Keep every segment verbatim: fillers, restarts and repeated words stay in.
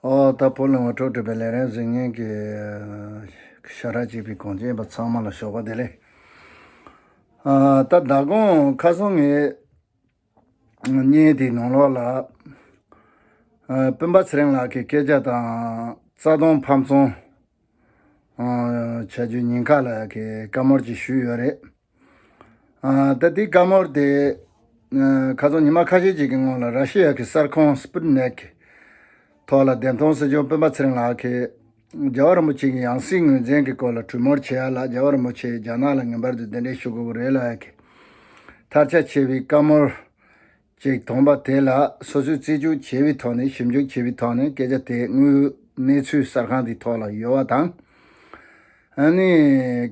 ཨོ་ད་བུ་ལོན་བ་འཕྲོ་སྒྲུབ་པའི་ལས་རིམ་གཟིགས་མཁན་གྱི་ཤ་ཁྲག་གཅིག་པའི་གངས་ཅན་པ་ཚང་མ་ལ་ཞོགས་པ་བདེ་ལེགས། ཨ་ད་ཟླ་གོང་ཁ་སང་ངས་བརྙན་དེའི་ནང་ལོགས་ལ་ཨ་སྤེན་པ་ཚེ་རིང་ལགས་ཀྱི་སྐད་ཆ་དང་རྩ་དོན་ཕམ་ཚོང་ཨ་བྱ་རྒྱུ་ཉེན་ཁ་ལ་ཡ་གི་བཀའ་མོལ་ཅིག་ཞུས་ཡོད་རེད། ཨ་ད་དེའི་བཀའ་མོལ་དེ་ཨ་ཁ་སང་ཉི་མ་ཁ་ཤས་ཅིག་གི་སྔོན་ལ་ར་ཤི་ཡ་གི་གསར་ཁང་སྤུ་ཊི་ནེག་གི་ཐོག་ལ་འདེམས་ཐོན་སྲིད་སྐྱོང་སྤེན་པ་ཚེ་རིང་ལགས་ཀྱིས་རྒྱལ་བ་རིན་པོ་ཆེ་གི་ཡང་སྲིད་ངོས་འཛིན་གྱི་སྐོར་ལ་གྲོས་མོལ་བྱེད་ཡ་ལ་རྒྱལ་བ་རིན་པོ་ཆེ་རྒྱ་ནག་ལ་ངེས་པར་དུ་གདན་འདྲེན་ཞུ་དགོས་ཀྱི་རེད་ལབ་ཡ་གི་ཐལ་ཆ་ཆེ་བའི་བཀའ་མོལ་ཅིག་ཐོན་པ་དེ་ལ་སོ་སོས་རྩད་གཅོད་བྱས་པའི་ཐོག་ནས་ཞིབ་འཇུག་བྱས་པའི་ཐོག་ནས་སྐད་ཆ་དེ་དངོས་ཡོད་གནས་ཚུལ་གསར་ཁང་དེའི་ཐོག་ལ་ཡོད་པ་དང་། ཨ་ནི་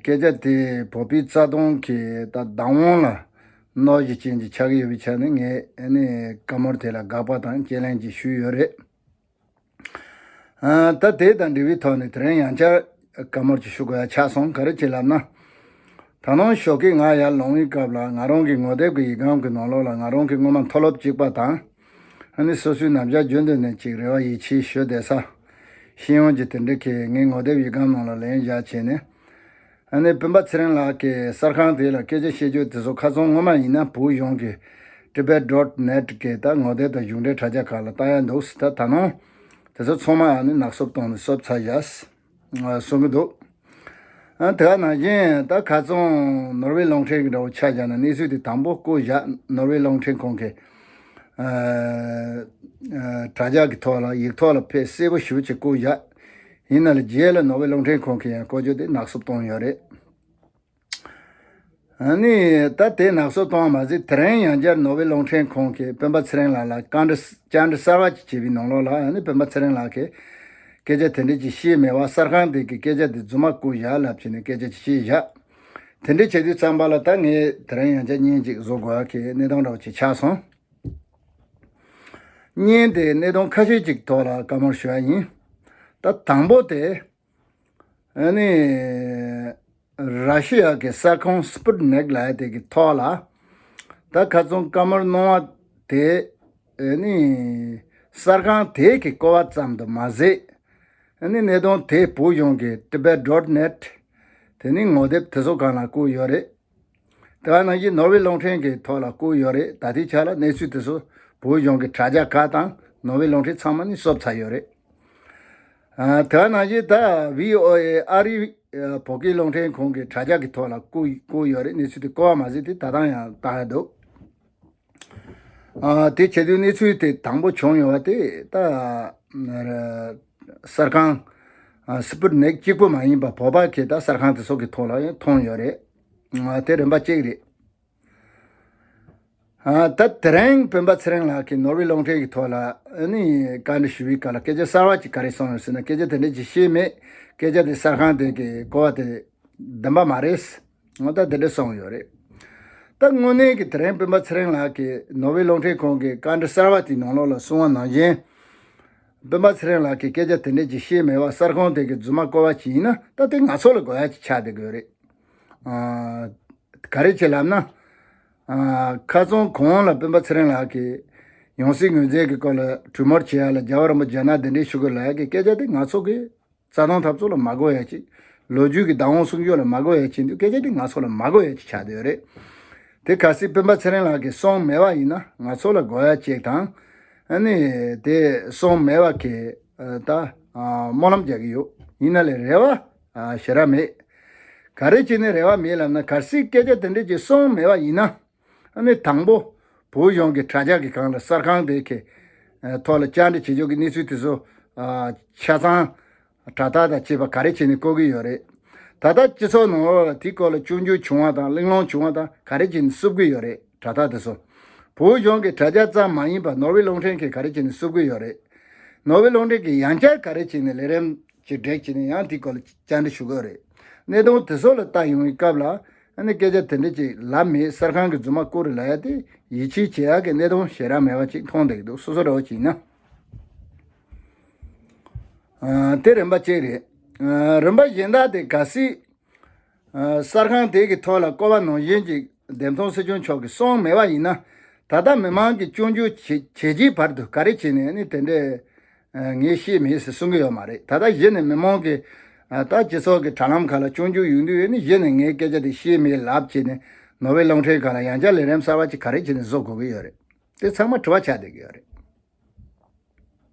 སྐད་ཆ་དེ་བོད་པའི་རྩ་དོན་གྱི་ད་བདག་དབང་ལ་གནོད་གཞི་ཅན་ཅིག་ཆགས་ཀྱི་ཡོད་པའི་ཆ་ནས་ངས་ཨ་ནི་བཀའ་མོལ་དེ་ལ་དགག་པ་དང་དཔྱད་གླེང་ཅིག་ཞུས་ཡོད་རེད། ཨ་ད་དེ་དང་འབྲེལ་བའི་ཐོག་ནས་དེ་རིང་ཡང་བསྐྱར་བཀའ་མོལ་ཅིག་ཞུ་དགོས་ཡ་ཆགས་སོང་། ག་རེ་བྱས་ལབ་ན། ད་ནངས་ཞོགས་ཀས་ང་ཡར་ལངས་པའི་སྐབས་ལ་ང་རང་གི་ངོ་དེབ་ཀྱི་ཡིག་སྒམ་གྱི་ནང་ལོགས་ལ་ང་རང་གི་སྔོན་མ་མཐོ་སློབ་གཅིག་པ་དང་། ཨ་ནི་སོ་སོའི་རྣམ་གཞག་རྒྱུན་དུ་ནས་ཅིག་རེ་བ་ཡིད་ཆེས་ཞུ་བསྡད་ས། ཤེས་ཡོན་གྱི་དེ་འདྲ་གི་ངའི་ངོ་དེབ་ཡིག་སྒམ་ནང་ལ་ལེན་བཞག་བྱས་ནས། ཨ་ནི་སྤེན་པ་ཚེ་རིང་ལགས་ཀྱིས་གསར་ཁང་དེ་ལ་སྐད་ཆ་བཤད་རྒྱུ་དེ་ཚོ་ཁ་སང་སྔོན་མ་ཡིན་ན་བོད་གཞུང་གི་Tibet dot net གི་ད་ངོ་དེབ་དང་གཞུང་འབྲེལ་དྲ་རྒྱ་ཁག་ལ་བཏང་ཡ་འདུག་ཟེར། ད་ད་ནངས་དེ་ཚོ་ཚང་མ་ཨ་ནི་ནག་སུབ་བཏང་ནས་སུབ་ཚར་བཞག་གསུང་གི་འདུག་ཨ་དེ་ག་ནང་བཞིན་ད་ཁ་སང་ནོར་ཝེ་རླུང་འཕྲིན་གྱི་འདྲ་བོ་ཆ་བཞག་ན་གནས་ཚུལ་དེ་དང་པོ་བཀོད་བཞག་ནོར་ཝེ་རླུང་འཕྲིན་ཁང་གི་ཨ་ཨ་དྲ་རྒྱ་གི་ཐོག་ལ་ཡིག་ཐོག་ལ་ཕེབས་གསལ་པོ་ཞེ་པོ་ཅིག་བཀོད་བཞག་ཡིན་ན་ལ་རྗེས་ལ་ནོར་ཝེ་རླུང་འཕྲིན་ཁང་གིས་ཡང་བཀོད་རྒྱུ་དེ་ནག་སུབ་བཏང་ཡོད་རེད། ཨ་ནི་ད་དེ་ནག་སུབ་བཏང་བ་མ་ཟད་དེ་རིང་ཡང་བསྐྱར་ནོར་ཝེ་རླུང་འཕྲིན་ཁང་གིས་སྤེན་པ་ཚེ་རིང་ལགས་ལ་བཀའ་འདྲི་བཅར་འདྲི་གསར་བ་ཅིག་བྱས་པའི་ནང་ལོགས་ལ་ཨ་ནི་སྤེན་པ་ཚེ་རིང་ལགས་ཀྱིས་སྐད་ཆ་དེ་འདྲ་ཅིག་བཤད་མེད་པ་གསར་ཁང་དེ་གི་སྐད་ཆ་དེ་རྫུན་མ་བཀོད་བཞག་ལབ་བྱས་ནས་སྐད་ཆ་ཅིག་བཤད་བཞག་དེ་འདྲ་བྱེད་དུས་ཙམ་པ་ལ་ད་ངས་དེ་རིང་ཡང་བསྐྱར་བརྙན་ཅིག་བཟོ་དགོས་ཡ་གི་གནས་སྟངས་འདྲ་བོ་ཅིག་ཆགས་སོང་། བརྙན་དེ་གནད་དོན་ཁ་ཤས་ཅིག་ཐོག་ལ་བཀའ་མོལ་ཞུ་ཡ་ཡིན། ད་དང་པོ་དེ། ཨ་ནི། ར་ཤི་ཡ་གི་གསར་ཁང་སྤུ་ཊི་ནེག་ལབ་ཡ་དེ་གི་ཐོག་ལ། ད་ཁ་སང་བཀའ་མོལ་གནང་བ་དེ། ཨ་ནི། གསར་ཁང་དེ་གི་བཀོད་པ་ཙམ་དུ་མ་ཟད། ཨ་ནི་གནད་དོན་དེ་བོད་གཞུང་གི་Tibet dot net། དེ་ནི་ངོ་དེབ་དེ་ཚོ་སྒང་ལ་བཀོད་ཡོད་རེད། དེ་ག་ནང་བཞིན་ནོར་ཝེ་རླུང་འཕྲིན་གྱི་ཐོག་ལ་བཀོད་ཡོད་རེད། ད་ལྟའི་ཆ་ལ་གནས་ཚུལ་དེ་ཚོ་བོད་གཞུང་གི་དྲ་རྒྱ་ཁག་དང་ནོར་ཝེ་རླུང་འཕྲིན་ཚང་མ་ནི་གསུབ་ཚར་ཡོད་རེད། ཨ་དེ་ག་ནང་བཞིན་ད་བྷི་ཨོ་ཨེ་ཨ་རིའི་ཨ་བོད་སྐད་རླུང་འཕྲིན་ཁང་གི་དྲ་རྒྱ་གི་ཐོག་ལ་བཀོད་བཀོད་ཡོད་རེད། གནས་ཚུལ་དེ་བཀོད་པ་མ་ཟད་དེ་ད་ལྟ་ཡང་བཏང་ཡ་འདུག་ཨ་དེ་བྱེད་དུས་གནས་ཚུལ་དེ་དང་པོ་བྱུང་ཡོད་པ་དེ་ད་གསར་ཁང་ཨ་སྤུ་ཊི་ནེག་གཅིག་པུ་མ་ཡིན་པ་བོད་པ་གི་ད་གསར་ཁང་དེ་ཚོ་གི་ཐོག་ལ་ཡང་མཐོང་ཡོད་རེད། ཨ་དེ་རིམ་པ་གཅིག་རེད། ཨ་ད་དེ་རིང་སྤེན་པ་ཚེ་རིང་ལགས་ཀྱིས་ནོར་ཝེ་རླུང་འཕྲིན་གྱི་ཐོག་ལ་ཨ་ནི་བཀའ་འདྲི་ཞུ་བའི་སྐབས་ལ་སྐད་ཆ་གསར་བ་ཅིག་ག་རེ་གསུངས་ཡོད་ཟེར་ན། སྐད་ཆ་དེ་འདྲ་ཅིག་བཤད་མེད། སྐད་ཆ་དེ་གསར་ཁང་དེ་གི་བཀོད་པ་དེ་བདེན་པ་མ་རེད། ང་ད་དེ་འདྲ་གསུངས་ཡོད་རེད། ད་དངོས་གནས་ཀྱི་དེ་རིང་སྤེན་པ་ཚེ་རིང་ལགས་ཀྱིས་ནོར་ཝེ་རླུང་འཕྲིན་ཁང་གི་བཀའ་འདྲི་གསར་བ་དེའི་ནང་ལོགས་ལ་གསུངས་པ་ནང་བཞིན། སྤེན་པ་ཚེ་རིང་ལགས་ཀྱིས་སྐད་ཆ་དེ་འདྲ་ཅིག་བཤད་མེད་པ་གསར་ཁང་དེ་གི་རྫུན་མ་བཀོད་པ་ཅིག་ཡིན་ན་ད་དེ་ང་ཚོ་ལ་དགོས་ཡ་ཅིག་ཆགས་བསྡད་དགོས་རེད། ཨ་ག་རེ་བྱས་ལབ་ན། ཨ་ཁ་སང་གོང་ལ་སྤེན་པ་ཚེ་རིང་ལགས་ཀྱིས་ཡང་སྲིད་ངོས་འཛིན་གྱི་སྐོར་ལ་གྲོས་མོལ་བྱེད་ཡ་ལ་རྒྱལ་བ་རིན་པོ་ཆེ་རྒྱ་ནག་གདན་འདྲེན་ཞུ་དགོས་ལབ་ཡ་གི་སྐད་ཆ་དེ་ང་ཚོ་གི་རྩ་དོན་འཐབ་རྩོད་ལ་མ་དགོས་ཡ་ཅིག་ལོ་རྒྱུས་ཀྱི་བདག་དབང་སྲུང་སྐྱོབ་ལ་མ་དགོས་ཡ་ཅིག་འདུག་སྐད་ཆ་དེ་ང་ཚོ་ལ་མ་དགོས་ཡ་ཅིག་ཆགས་བསྡད་ཡོད་རེད། དེ་གལ་སྲིད་སྤེན་པ་ཚེ་རིང་ལགས་ཀྱིས་གསུངས་མེད་པ་ཡིན་ན་ང་ཚོ་ལ་དགོས་ཡ་ཅིག་དང་། ཨ་ནི་དེ་གསུངས་མེད་པ་གི་ད་སྨོན་ལམ་རྒྱག་གི་ཡོད། ཡིན་ན་ལས་རེ་བ་ཞེ་དྲག་མེད། ག་རེ་བྱས་ནས་རེ་བ་མེད་ལབ་ན། གལ་སྲིད་སྐད་ཆ་དེ་འདྲ་ཅིག་གསུངས་མེད་པ་ཡིན་ན། ཨ་ནི་དང་པོ་བོད་གཞུང་གི་དྲ་རྒྱ་གི་སྒང་ལ་གསར་ཁང་དེ་གི་ཐོག་ལ་བཅར་འདྲི་བྱེད་ཕྱོགས་ཀྱི་གནས་ཚུལ་དེ་ཚོ་ཆ་ཚང་དྲ་ཐག་དང་བཅས་པ་ག་རེ་བྱས་ནས་བཀོད་ཀྱི་ཡོད་རེད། ད་ལྟ་སྤྱི་ཚོགས་ནང་ལོགས་ལ་དེའི་སྐོར་ལ་སྐྱོན་བརྗོད་བྱུང་བ་དང་གླེང་སློང་བྱུང་བ་དང་ག་རེ་བྱས་ནས་བསུབ་ཀྱི་ཡོད་རེད། དྲ་ཐག་དེ་ཚོ་བོད་གཞུང་གི་དྲ་རྒྱ་ཙམ་མ་ཡིན་པར་ནོར་ཝེ་རླུང་འཕྲིན་གྱིས་ག་རེ་བྱས་ནས་བསུབ་ཀྱི་ཡོད་རེད། ནོར་ཝེ་རླུང་འཕྲིན་གྱིས་ཡང་བསྐྱར་ག་རེ་བྱས་ནས་ལས་རིམ་ཅིག་བསྒྲིགས་བྱས་ནས་ཡང་དེའི་སྐོར་ལ་བཅར་འདྲི་ཞུ་གི་ཡོད་རེད། གནད་དོན་དེ་ཚོ་ལ་ལྟ་ཡོང་བའི་སྐབས་ལ་ཨ་ནི་སྐད་ཆ་དེ་འདྲ་ཅིག་ལབ་མེད། གསར་ཁང་གི་རྫུན་མ་བཀོད་རེད་ལབ་ཡ་དེ་ཡིད་ཆེས་བྱེད་ཡག་གི་གནད་དོན་ཞེ་དྲག་མེད་པ་ཅིག་མཐོང་བསྡད་ཀྱི་འདུག་སོ་སོ་འདྲ་བོ་ཅིག་ཡིན་ན། ཨ་དེ་རིམ་པ་གཅིག་རེད། ཨ་རིམ་པ་གཞན་དག་དེ་གལ་སྲིད་ཨ་གསར་ཁང་དེ་གི་ཐོག་ལ་བཀོད་པ་ནང་བཞིན་གྱི་འདེམས་ཐོན་སྲིད་སྐྱོང་མཆོག་གིས་གསུངས་མེད་པ་ཡིན་ན། ད་ལྟ་མི་མང་གིས་སྐྱོན་བརྗོད་བྱེད་བྱེད་ཀྱི་བར་དུ་ག་རེ་བྱས་ནས་ཨ་ནི་དེ་འདྲའི་ ངས་ཤེས་མེད་ཟེར་གསུང་གི་ཡོད་མ་རེད། ད་ལྟ་གཞི་ནས་མི་མང་གི་ད་སྤྱི་ཚོགས་ཀྱི་དྲ་ལམ་ཁག་ལ་སྐྱོན་བརྗོད་ཡོང་དུས་ཨ་ནི་གཞི་ནས་ངའི་སྐད་ཆ་དེ་ཤེས་མེད་ལབ་བྱས་ནས་ནོར་ཝེ་རླུང་འཕྲིན་ཁང་ལ་ཡང་བསྐྱར་ལས་རིམ་གསར་བ་ཅིག་ག་རེ་བྱས་ནས་བཟོ་དགོས་ཀྱི་ཡོད་རེད། དེ་ཚང་མ་དྲི་བ་ཆགས་བསྡད་ཀྱི་ཡོད་རེད།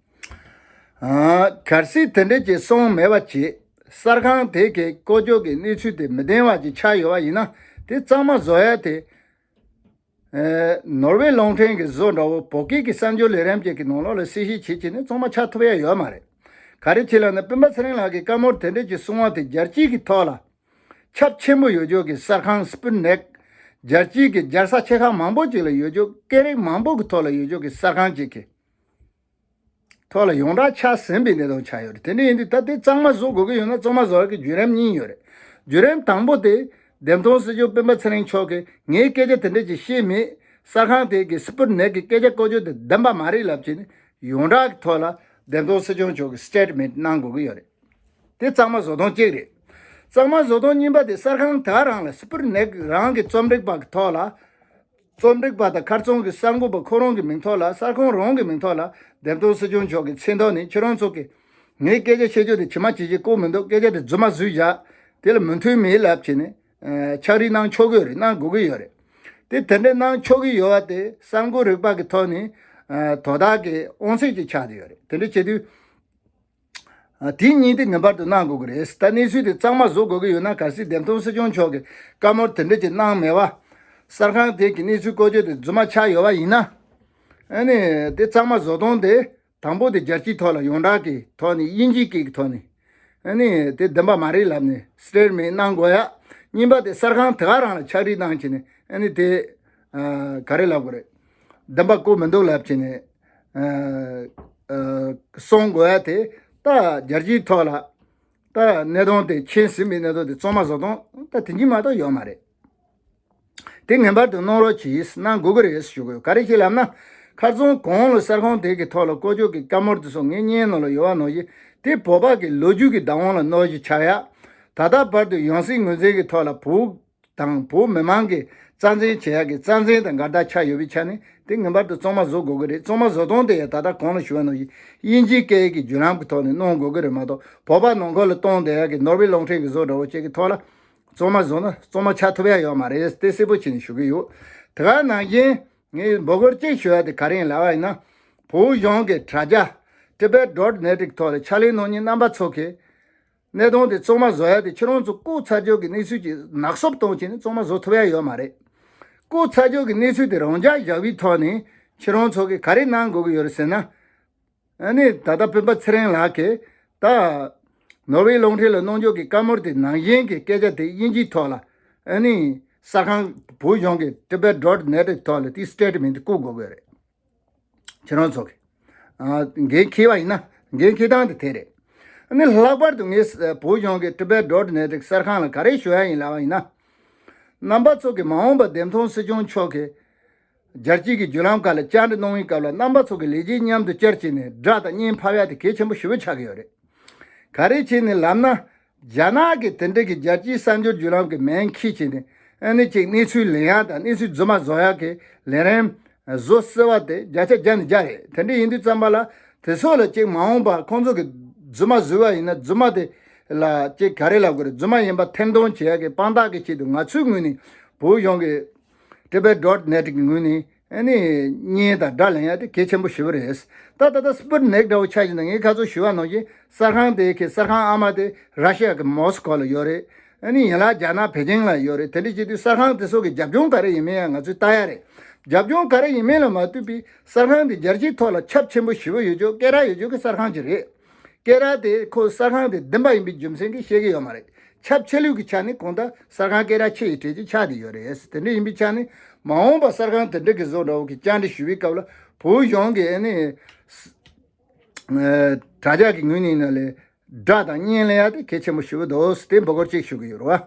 གལ་སྲིད་དེ་འདྲས་ཀྱི་གསུང་མེད་པ་བྱས། གསར་ཁང་དེ་གི་བཀོལ་སྤྱོད་ཀྱི་གནས་ཚུལ་དེ་མི་བདེན་པ་ཅིག་ཆགས་ཡོད་པ་ཡིན་ན། དེ་གཙང་མ་བཟོ་ཡ་དེ་ནོར་ཝེ་རླུང་འཕྲིན་གྱི་བཟོ་འདྲ་བོ་བོད་སྐད་ཀྱི་གསར་འགྱུར་ལས་རིམ་ཅིག་གི་ནང་ལོགས་ལ་གསལ་བཤད་བྱེད་ཀྱི་ནི་གཙང་མ་ཆགས་ཐུབ་ཡ་ཡོད་མ་རེད། ག་རེ་བྱས་ལབ་ན་སྤེན་པ་ཚེ་རིང་ལགས་ཀྱི་བཀའ་མོལ་དེ་འདྲས་ཀྱི་གསུང་བ་དེ་རྒྱལ་སྤྱི་གི་ཐོག་ལ་ཁྱབ་ཆེན་པོ་ཡོད་ཆོག་གི་གསར་ཁང་སྤུ་ནེག་རྒྱལ་སྤྱིའི་གི་རྒྱལ་ས་ཆེ་ཁག་མང་པོ་ཅིག་ལ་ཡོད་ཆོག་སྐད་རིགས་མང་པོ་གི་ཐོག་ལ་ཡོད་ཆོག་གི་གསར་ཁང་ཅིག་གི་ཐོག་ལ་ཡོངས་གྲགས་ཆགས་ཟིན་པའི་གནས་སྟངས་ཆགས་ཡོད་རེད། དེ་འདྲ་ཡིན་དུས་ད་དེ་གཙང་མ་བཟོ་དགོས་ཀྱི་ཡོད་ན་གཙང་མ་བཟོ་ཡག་གི་བརྒྱུད་རིམ་གཉིས་ཡོད་རེད། བརྒྱུད་རིམ་དང་པོ་དེ་འདེམས་ཐོན་སྲིད་སྐྱོང་སྤེན་པ་ཚེ་རིང་མཆོག་གིས་ངས་སྐད་ཆ་དེ་འདྲ་ཅིག་བཤད་མེད། གསར་ཁང་དེ་གི་སྤུ་ནེག་གི་སྐད་ཆ་བཀོལ་སྤྱོད་དེ་བདེན་པ་མ་རེད་ལབ་བྱས་ནས་ཡོངས་གྲགས་ཀྱི་ཐོག་ལ་འདེམས་ཐོན་སྲིད་སྐྱོང་མཆོག་གིས་སི་ཊེ་ཊི་མེན་ཊི་གནང་དགོས་ཀྱི་ཡོད་རེད། དེ་གཙང་མ་བཟོ་སྟངས་གཅིག་རེད། གཙང་མ་བཟོ་སྟངས་གཉིས་པ་དེ་གསར་ཁང་དེ་ག་རང་ལ་སྤུ་ནེག་རང་གི་རྩོམ་སྒྲིག་པ་གི་ཐོག་ལ། རྩོམ་སྒྲིག་པ་དང་ཁ་རྩང་གི་གསར་འགོད་པ་ཁོ་རང་གི་མིང་ཐོག་ལ་གསར་ཁང་རང་གི་མིང་ཐོག་ལ་འདེམས་ཐོན་སྲིད་སྐྱོང་མཆོག་གི་མཚན་ཐོག་ནས་ཁྱེད་རང་ཚོ་གི་ངའི་སྐད་ཆ་བཤད་རྒྱུ་དེ་ཇི་མ་ཇི་བཞིན་བཀོད་མི་འདུག་སྐད་ཆ་དེ་རྫུན་མ་བཟོས་བཞག་དེ་ལ་མོས་མཐུན་མེད་ལབ་བྱས་ནས་ཕྱག་བྲིས་གནང་ཆོག་གི་ཡོད་རེད། གནང་དགོས་ཀྱི་ཡོད་རེད། དེ་དེ་འདྲ་གནང་ཆོག་གི་ཡོད་པ་དེ་གསར་འགོད་རིག་པ་གི་ཐོག་ནས་དོ་བདག་གི་དབང་ཚད་ཅིག་ཆགས་བསྡད་ཡོད་རེད། དེ་འདྲ་བྱེད་དུས། དེ་གཉིས་དེ་ངེས་པར་དུ་གནང་དགོས་ཀྱི་རེད། ད་གནས་ཚུལ་དེ་གཙང་མ་བཟོ་དགོས་ཀྱི་ཡོད་ན་གལ་སྲིད་འདེམས་ཐོན་སྲིད་སྐྱོང་མཆོག་གིས་བཀའ་མོལ་དེ་འདྲ་ཅིག་གནང་མེད་པ། གསར་ཁང་དེ་གི་གནས་ཚུལ་བཀོལ་སྤྱོད་དེ་རྫུན་མ་ཆགས་ཡོད་པ་ཡིན་ན། ཨ་ནི་དེ་གཙང་མ་བཟོ་སྟངས་དེ་དང་པོ་དེ་རྒྱལ་སྤྱིའི་ཐོག་ལ་ཡོངས་གྲགས་ཀྱི་ཐོག་ནས་དབྱིན་ཇིའི་སྐད་ཀྱི་ཐོག་ནས་ཨ་ནི་དེ་བདེན་པ་མ་རེད་ལབ་ནས་སི་ཊེ་ཊི་མེན་ཊི་གནང་དགོས་ཡ། གཉིས་པ་དེ་གསར་ཁང་དེ་ག་རང་ལ་ཕྱག་བྲིས་གནང་བྱས་ནས་ཨ་ནི་དེ་ག་རེ་ལབ་དགོས་རེད། བདེན་པ་བཀོད་མི་འདུག་ལབ་བྱས་ནས། གསུང་དགོས་ཡ་དེ་ད་རྒྱལ་སྤྱིའི་ཐོག་ལ་ད་གནད་དོན་དེ་མཁྱེན་ཟིན་པའི་གནད་དོན་དེ་གཙང་མ་བཟོ་སྟངས་ད་དེ་གཉིས་མ་གཏོགས་ཡོད་མ་རེད། དེ་ངེས་པར་དུ་གནང་རོགས་གྱིས། གནང་དགོས་ཀྱི་རེད་ཞུ་གི་ཡོད། ག་རེ་བྱས་ལབ་ན། ཁ་རྩང་གོང་ལ་གསར་ཁང་དེ་གི་ཐོག་ལ་བཀོལ་སྤྱོད་ཀྱི་བཀའ་མོལ་དེ་ཚོ་ངའི་སྙན་ནང་ལ་ཡོད་པ་ནང་བཞིན་དེ་བོད་པ་གི་ལོ་རྒྱུས་ཀྱི་བདག་དབང་ལ་གནོད་གཞི་ཆགས་ཡ། ད་ལྟ་བར་དུ་ཡང་སྲིད་ངོས་འཛིན་གྱི་ཐོག་ལ་བོད་དང་བོད་མི་མང་གི་རྩ་འཛིན་བྱེད་ཡག་གི་རྩ་འཛིན་དང་འགལ་ཟླ་ཆགས་ཡོད་པའི་ཆ་ནས་དེ་ངེས་པར་དུ་གཙང་མ་བཟོ་དགོས་ཀྱི་རེད། གཙང་མ་བཟོ་སྟངས་དེ་ཡང་ད་ལྟ་གོང་ལ་ཞུ་བ་ནང་བཞིན་དབྱིན་ཇིའི་སྐད་ཀྱི་བརྒྱུད་ལམ་གྱི་ཐོག་ནས་གནང་དགོས་ཀྱི་རེད་མ་གཏོགས་བོད་པ་ནང་ཁུལ་ལ་གཏོང་བསྡད་ཡག་གི་ནོར་ཝེ་རླུང་འཕྲིན་གྱི་བཟོ་འདྲ་བོ་ཅིག་གི་ཐོག་ལ་གཙང་མ་བཟོ་ན་གཙང་མ་ཆགས་ཐུབ་ཡག་ཡོད་མ་རེད། དེ་གསལ་པོ་བྱས་ནས་ཞུ་གི་ཡོད། དེ་ག་ནང་བཞིན་ངས་འབོད་སྐུལ་གཅིག་ཞུ་ཡ་དེ་ག་རེ་ཡིན་ལབ་པ་ཡིན་ན། བོད་གཞུང་གི་དྲ་རྒྱ་Tibet dot net་གི་ཐོག་ལ་ཕྱག་ལས་གནང་མཁན་རྣམ་པ་ཚོ་གིས་གནད་དོན་དེ་གཙང་མ་བཟོ་ཡ་དེ་ཁྱེད་རང་ཚོ་བཀོད་ཚར་ཆོག་གི་གནས་ཚུལ་གྱི་ནག་སོབ་གཏོང་བྱས་ནས་གཙང་མ་བཟོ་ཐུབ་ཡ་ཡོད་མ་རེད། བཀོད་ཚར་ཆོག་གི་གནས་ཚུལ་དེ་རང་འཇགས་བཞག་པའི་ཐོག་ནས་ཁྱེད་རང་ཚོ་གིས་ག་རེ་གནང་དགོས་ཀྱི་ཡོད་རེད་ཟེར་ན། ཨ་ནི་ད་ལྟ་སྤེན་པ་ཚེ་རིང་ལགས་ཀྱིས་ད་ནོར་ཝེ་རླུང་འཕྲིན་ལ་གནང་ཕྱོགས་ཀྱི་བཀའ་མོལ་དེ་ནང་བཞིན་གྱི་སྐད་ཆ་དེ་དབྱིན་ཇིའི་ཐོག་ལ་ཨ་ནི་གསར་ཁང་བོད་གཞུང་གི་Tibet dot net་གི་ཐོག་ལ་དེ་སི་ཊེ་ཊི་མེན་ཊི་བཀོད་དགོས་ཀྱི་རེད། ཁྱེད་རང་ཚོ་གི་ཨ་འགན་འཁྱེར་བ་ཡིན་ན་འགན་འཁྱེར་སྟངས་དེ་དེ་རེད། ཨ་ནི་ལྷག་པར་དུ་ངས་བོད་གཞུང་གི་Tibet dot net་གི་གསར་ཁང་ལ་ག་རེ་ཞུ་ཡ་ཡིན་ལབ་པ་ཡིན་ན། རྣམ་པ་ཚོ་གི་མ་འོངས་པ་འདེམས་ཐོན་སྲིད་སྐྱོང་མཆོག་གི་རྒྱལ་སྤྱིའི་གི་བརྒྱུད་ལམ་ཁག་ལ་བཅར་འདྲི་གནང་བའི་སྐབས་ལ་རྣམ་པ་ཚོ་གི་ལས་བྱེད་མཉམ་དུ་བཅར་བྱས་ནས་སྒྲ་དང་བརྙན་ཕབ་ཡ་དེ་གལ་ཆེན་པོ་ཞེ་པོ་ཆགས་ཀྱི་ཡོད་རེད། ག་རེ་བྱས་ནས་ལབ་ན། རྒྱ་ནག་གི་དེ་འདྲ་གི་རྒྱལ་སྤྱིའི་གསར་འགྱུར་བརྒྱུད་ལམ་གི་མིང་འཁྱེར་བྱས་ནས་ཨ་ནི་ཅིག་གནས་ཚུལ་ལེན་ཡ་དང་གནས་ཚུལ་རྫུན་མ་བཟོ་ཡ་གི་ལས་རིམ་བཟོ་སྲིད་པ་དེ་བརྒྱ་ཆ་བརྒྱ་ནས་བརྒྱ་རེད། དེ་འདྲ་ཡིན་དུས་ཙམ་པ་ལ་དེ་ཚོ་ལ་ཅིག་མ་འོངས་པ་ཁོང་ཚོ་གི་རྫུན་མ་བཟོས་པ་ཡིན་ན་རྫུན་མ་དེ་ལ་ཅིག་ག་རེ་ལབ་དགོས་རེད། རྫུན་མ་ཡིན་པ་ཐེར་འདོན་བྱེད་ཡ་གི་དཔང་རྟགས་ཀྱི་ཆེད་དུ་ང་ཚོའི་ངོས་ནས་བོད་གཞུང་གི་Tibet dot net་གི་ངོས་ནས་ཨ་ནི་བརྙན་དང་སྒྲ་ལེན་ཡ་དེ་གལ་ཆེན་པོ་ཞེ་པོ་རེད། ད་ད་ལྟ་སི་པུ་ཊི་ནིག་འདྲ་བོ་ཆ་བཞག་ན་ངས་ཁ་སང་ཞུས་པ་ནང་བཞིན་གསར་ཁང་དེ་གི་གསར་ཁང་ཨ་མ་དེ་ར་ཤི་ཡ་གི་མོ་སི་ཀོ་ལ་ཡོད་རེད། ཨ་ནི་ཡན་ལག་རྒྱ་ནག་པེ་ཅིང་ལ་ཡོད་རེད། དེ་འདྲ་བྱེད་དུས་གསར་ཁང་དེ་ཚོ་གི་རྒྱབ་ལྗོངས་ག་རེ་ཡིན་མིན་ཡང་ང་ཚོས་ལྟ་ཡ་རེད། རྒྱབ་ལྗོངས་ག་རེ་ཡིན་མིན་ལ་མ་ལྟོས་པའི་གསར་ཁང་དེ་རྒྱལ་སྤྱིའི་ཐོག་ལ་ཁྱབ་ཆེན་པོ་ཞེ་པོ་ཡོད་ཆོག་སྐད་གྲགས་ཡོད་ཆོག་གི་གསར་ཁང་ཅིག་རེད། སྐད་གྲགས་དེ་ཁོ་གསར་ཁང་དེ་བདེན་པ་ཡིན་པའི་རྒྱུ་མཚན་གྱིས་བཤད་ཀྱི་ཡོད་མ་རེད། ཁྱབ་ཆེ་ལོས་ཀྱི་ཆ་ནས་གང་ལྟར་གསར་ཁང་སྐད་གྲགས་ཆེ་ཡི་གྲས་ཅིག་ཆགས་བསྡད་ཡོད་རེད། དེ་འདྲ་ཡིན་པའི་ཆ་ནས་མ་འོངས་པ་གསར་ཁང་དེ་འདྲ་གི་བཟོ་འདྲ་བོ་གི་བཅར་འདྲི་ཞུ་བའི་སྐབས་ལ་བོད་གཞུང་གི་ཨ་ནི་དྲ་རྒྱ་གི་ངོས་ནས་ཡིན་ན་ལས་སྒྲ་དང་བརྙན་ལེན་ཡ་དེ་གལ་ཆེན་པོ་ཞེ་པོ་འདུག་དེ་འབོད་སྐུལ་གཅིག་ཞུ་གི་ཡོད་རེད་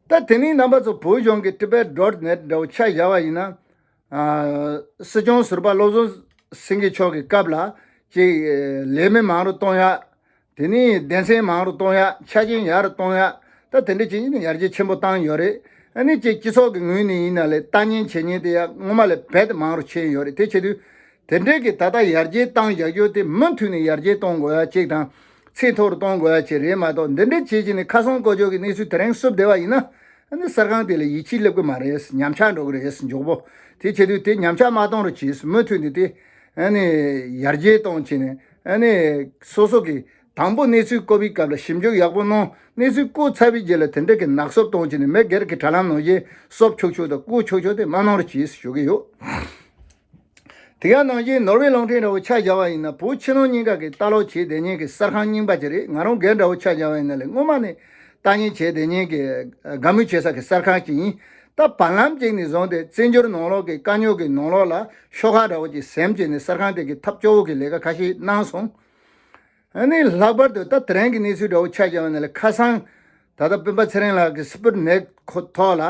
བ། ད་དེ་ནས་རྣམ་པ་ཚོ་བོད་གཞུང་གི་Tibet dot net་འདྲ་བོ་ཆ་བཞག་པ་ཡིན་ན། ཨ་སྲིད་སྐྱོང་ཟུར་པ་བློ་བཟང་སེང་གེ་མཆོག་གི་སྐབས་ལ་ཅིག་ལས་མི་མང་རུ་གཏོང་ཡ། དེ་ནས་སྡེ་ཚན་མང་རུ་གཏོང་ཡ། ཆ་རྐྱེན་ཡག་རུ་གཏོང་ཡ། ད་དེ་འདྲ་བྱས་ནས་ཡར་རྒྱས་ཆེན་པོ་བཏང་ཡོད་རེད། ཨ་ནི་ཅིག་སྤྱི་ཚོགས་ཀྱི་ངོས་ནས་ཡིན་ན་ལས་ལྟ་ཉན་བྱེད་ཉན་དེ་ཡང་སྔོན་མ་ལས་རྦད་དེ་མང་རུ་ཕྱིན་ཡོད་རེད། དེ་བྱེད་དུས་ དེ་འདྲའི་གི་ད་ལྟ་ཡར་རྒྱས་བཏང་བཞག་རྒྱུ་དེ་མུ་མཐུད་ནས་ཡར་རྒྱས་གཏོང་དགོས་ཡ་གཅིག་དང་། ཚད་མཐོ་རུ་གཏོང་དགོས་ཡ་གཅིག་རེད་མ་གཏོགས། འདི་འདྲའི་བྱས་བྱས་ནས་ཁ་སང་བཀོད་ཆོག་གི་གནས་ཚུལ་དེ་རིང་བསུབ་བསྡད་པ་ཡིན་ན། ཨ་ནི་གསར་ཁང་དེ་ལ་ཡིད་ཆེས་སླེབས་གི་མ་རེད། ཉམས་ཆག་འགྲོ་གི་རེད། མགྱོགས་པོ། དེ་བྱེད་དུས་དེ་ཉམས་ཆག་མ་གཏོང་རོགས་གྱིས། མུ་མཐུད་ནས་དེ་ཨ་ནི་ཡར་རྒྱས་གཏོང་བྱས་ནས། ཨ་ནི་སོ་སོ་གི་དང་པོ་གནས་ཚུལ་བཀོད་པའི་སྐབས་ལ་ཞིབ་འཇུག་ཡག་པོ་གནང་། གནས་ཚུལ་བཀོད་ཚར་བའི་རྗེས་ལ་དེ་འདྲ་གི་ནག་སོབ་གཏོང་བྱས་ནས། མི་སྒེར་གྱི་དྲ་ལམ་ནང་བཞིན་སོབ་ཆོག་ཆོག་དང་བཀོད་ཆོག་ཆོག་དེ་མ་གནང་རོགས་གྱིས་ཞུ་གི་ཡོད། དེ་ག་ནང་བཞིན་ནོར་ཝེ་རླུང་འཕྲིན་འདྲ་བོ་ཆ་བཞག་པ་ཡིན་ན། བོད་ཕྱི་ནང་གཉིས་ཀ་གི་ལྟ་ཀློག་བྱེད་བསྡད་མཁན་གྱི་གསར་ཁང་རྙིང་པ་ཅིག་རེད། ང་རང་སྒེར་འདྲ་བོ་ཆ་བཞག་པ་ཡིན་ན་ལས། སྔོན་མ་ནས་ལྟ་ཉན་བྱེད་བསྡད་མཁན་གྱི་དགའ་མོས་བྱེད་ས་གི་གསར་ཁང་ཅིག་ཡིན། ད་བར་ལམ་ཅིག་ནས་བཟུང་སྟེ་བཙན་བྱོལ་ནང་ལོགས་ཀྱི་དཀའ་རྙོག་གི་ནང་ལོགས་ལ་ཤོག་ཁག་འདྲ་བོ་ཅིག་ཟིན་བྱས་ནས། གསར་ཁང་དེ་གི་ཐབས་སྐྱོ་བོ་གི་ལས་ཀ་ཁ་ཤས་གནང་སོང་། ཨ་ནི་ལྷག་པར་དུ་ད་དེ་རིང་གི་གནས་ཚུལ་འདྲ་བོ་ཆ་བཞག་པ་ཡིན་ན་ལས། ཁ་སང་ད་ལྟ་སྤེན་པ་ཚེ་རིང་ལགས་ཀྱི་སི་པུ་ཊི་ནེཊ་ཐོག་ལ་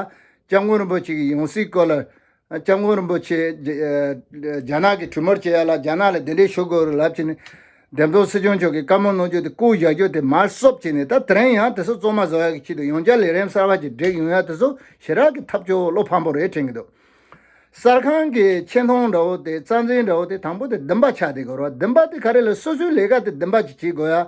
སྐྱབས་མགོན་རིན་པོ་ཆེ་གི་ཡང་སྲིད་སྐོར་ལ། སྐྱབས་མགོན་རིན་པོ་ཆེ་རྒྱ་ཨ་རྒྱ་ནག་གི་གྲོས་མོལ་བྱེད་ཡ་ལ། རྒྱ་ནག་ལ་གདན་འདྲེན་ཞུ་དགོས་རེད་ལབ་བྱས་ནས། འགྲེམས་སྟོན་སྲིད་སྐྱོང་མཆོག་གིས་བཀའ་མོལ་གནང་རྒྱུ་དེ་བཀོད་བཞག་རྒྱུ་དེ་མར་སོབ་བྱས་ནས། ད་དེ་རིང་ཡང་དེ་ཚོ་གཙང་མ་བཟོ་ཡ་གི་ཆེད་དུ། ཡང་བསྐྱར་ལས་རིམ་གསར་པ་ཅིག་སྒྲིག་ཡོང་ཡ་དེ་ཚོ་ཞེ་དྲག་གི་ཐབས་སྐྱོ་བོ་བློ་ཕམ་པོ་རེད་དྲན་གྱི་འདུག་གསར་ཁང་གི་ཆེ་མཐོང་འདྲ་བོ་དེ། རྩ་འཛིན་འདྲ་བོ་དེ། དང་པོ་དེ་འདུན་པ་ཆགས་བསྡད་དགོས་རེད། འདུན་པ་དེ་ག་རེ་ལ། སོ་སོའི་ལས་ཀ་དེ་འདུན་པ་ཅིག་བྱེད་དགོས་ཡ་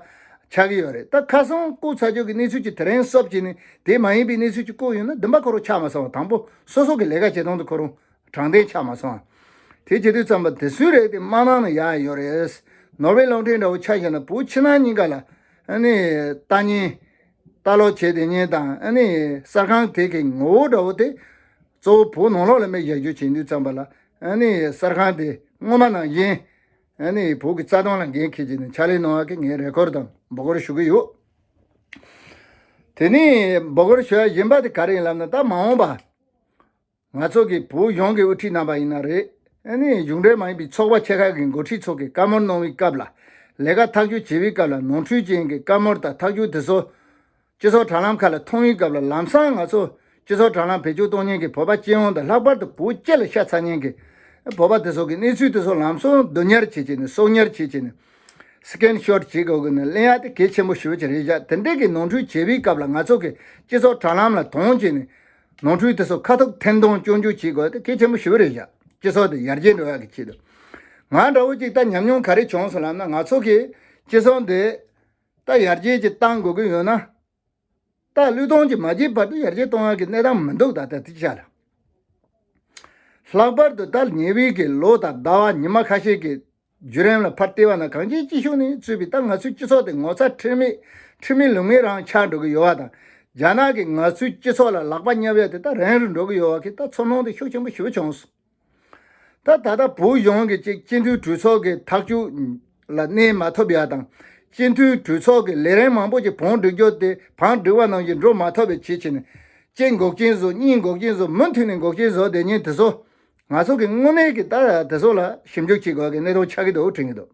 ཆགས་ཀྱི་ཡོད་རེད། ད་ཁ་སང་བཀོད་ཚར་རྒྱུ་གི་གནས་ཚུལ་གྱི་དེ་རིང་སོབ་བྱས་ནས། དེ་མ་ཡིན་པའི་གནས་ཚུལ་གྱི་བཀོད་ཡོང་ན། འདུན་པ་ཁོ་རང་ཆགས་མ་སོང་བ། དང་པོ་སོ་སོ་གི་ལས་ཀ་བྱེད་སྟངས་དེ་ཁོ་རང་དྲང་བདེན་ཆགས་མ་སོང་བ། དེ་བྱེད་དུས་ཙམ་པ་དེ་སུའི་རེད་དེ་མ་གནང་ན་ཡག་ཡོད་རེད། ནོར་ཝེ་རླུང་འཕྲིན་འདྲ་བོ་ཆ་བཞག་ན། བོད་ཕྱི་ནང་གཉིས་ཀ་ལ་ཨ་ནི་ལྟ་ཉན་ལྟ་ཀློག་བྱེད་བསྡད་མཁན་དང་། ཨ་ནི་གསར་ཁང་དེ་གི་ངོ་བོ་འདྲ་བོ་དེ། གཙོ་བོ་བོད་ནང་ལོགས་ལ་མི་བཞག་རྒྱུ་བྱེད་དུས་ཙམ་པ་ལ། ཨ་ནི་གསར་ཁང་དེ་སྔོན་མ་ནང་བཞིན་ཨ་ནི་བོད་ཀྱི་རྩ་དོན་ལ་འགན་འཁྱེར་བྱས་ནས་ཕྱག་ལས་གནང་བ་གི་ངས་རེ་སྐུལ་དང་འབོད་སྐུལ་ཞུ་གི་ཡོད། དེ་ནས་འབོད་སྐུལ་ཞུ་ཡ་གཞན་པ་དེ་ག་རེ་ཡིན་ལབ་ན། ད་མ་འོངས་པ་ང་ཚོ་གི་བོད་གཞུང་གི་དབུ་ཁྲིད་རྣམ་པ་ཡིན་ན་རེད། ཨ་ནི་གཞུང་འབྲེལ་མ་ཡིན་པའི་ཚོགས་པ་ཆེ་ཁག་གི་འགོ་ཁྲིད་ཚོ་གིས་བཀའ་མོལ་གནང་བའི་སྐབས་ལ། ལས་ཀ་ཐག་གཅོད་བྱེད་པའི་སྐབས་ལ། ནོར་འཁྲུལ་ཅན་གྱི་བཀའ་མོལ་དང་ཐག་གཅོད་དེ་ཚོ་སྤྱི་ཚོགས་དྲ་ལམ་ཁག་ལ་མཐོང་བའི་སྐབས་ལ། ལམ་སང་ང་ཚོ་སྤྱི་ཚོགས་དྲ་ལམ་བེད་སྤྱོད་གཏོང་མཁན་གྱི་བོད་པ་སྤྱི་ཡོངས་དང་། ལྷག་པར་དུ་བོད་སྤྱི་ལ་ཤ་ཚ་མཁན་གྱི་བོད་པ་དེ་ཚོ་གིས་གནས་ཚུལ་དེ་ཚོ་ལམ་སང་བསྡུ་ཉར་བྱེད་བྱས་ནས། གསོག་ཉར་བྱེད་བྱས་ནས། སི་ཀིན་ཤོཊ་བྱེད་དགོས་ཀྱི་ནི་གླེང་ཡ་དེ་གལ་ཆེན་པོ་ཞེ་པོ་ཅིག་རེད་བཞག་དེ་འདྲས་ཀྱི་ནོར་འཁྲུལ་བྱེད་པའི་སྐབས་ལ་ང་ཚོ་གིས་སྤྱི་ཚོགས་དྲ་ལམ་ལ་དོང་བྱས་ནས། ནོར་འཁྲུལ་དེ་ཚོ་ཁ་ཐུག་འཐེན་གཏོང་སྐྱོན་བརྗོད་བྱེད་དགོས་དེ་གལ་ཆེན་པོ་ཞེ་པོ་རེད་བཞག་སྤྱི་ཚོགས་དེ་ཡར་རྒྱས་འགྲོ་ཡག་གི་ཆེད་དུ། ང་འདྲ་བོ་ཅིག་ད་ཉམས་མྱོང་ག་རེ་བྱུང་སོང་ལབ་ན། ང་ཚོ་གིས་སྤྱི་ཚོགས་འདི་ད་ཡར་རྒྱས་ཅིག་བཏང་དགོས་ཀྱི་ཡོད་ན། ད་བློས་གཏོང་ཅིག་མ་བྱས་བར་དུ་ཡར་རྒྱས་གཏོང་ཡག་གི་གནས་སྟངས་མི་འདུག་ད་ལྟ་དེ་ཆ་ལ། ལྷག་པར་དུ་ད་ཉེ་བའི་གི་ལོ་དང་ཟླ་བ་ཉི་མ་ཁ་ཤས་ཀྱི་བརྒྱུད་རིམ་ལ་ཕར་བལྟས་པ་ན། གངས་ཅན་སྐྱིད་གཤོངས་ནས་གཙོས་པའི་ད་ང་ཚོའི་སྤྱི་ཚོགས་དེ་ངོ་ཚ་ཁྲེལ་མེད་ཁྲེལ་མེད་ལུགས་མེད་རང་ཆགས་འགྲོ་གི་ཡོད་པ་དང་། རྒྱ་ནག་གིས་ང་ཚོའི་སྤྱི་ཚོགས་ལ་ལག་པ་བརྙབ་ཡ་དེ་ད་རན་རུ་འགྲོ་གི་ཡོད་པ་གི་ད་ཚོར་སྣང་དེ་ཤུགས་ཆེན་པོ་ཞེ་པོ་བྱུང་སོང་། ད་ད་ལྟ་བོད་གཞུང་གི་ཅིག་སྤྱི་འཐུས་གྲོས་ཚོགས་ཀྱི་ཐག་གཅོད་ལ་གནས་མ་ཐུབ་ཡ་དང་། སྤྱི་འཐུས་གྲོས་ཚོགས་ཀྱི་ལས་རིམ་མང་པོ་ཅིག་བང་སྒྲིག་རྒྱུ་དེ་བང་སྒྲིག་པ་ནང་བཞིན་འགྲོ་མ་ཐུབ་པའི་ཆེད་བྱས་ནས། གཅིག་འགོག་རྐྱེན་བཟོ། གཉིས་འགོག་རྐྱེན་བཟོ། མུ་མཐུད་ནས་འགོག་རྐྱེན་བཟོ་བསྡད་མཁན་དེ་ཚོ། ང་ཚོ་གི་དངོས་གནས་ཀྱི་ད་དེ་ཚོ་ལ་ཞིབ་འཇུག་བྱེད་དགོས་ཀྱི་གནད་དོན་ཆགས་ཀྱི་འདུག་དྲན་གྱི་འདུག་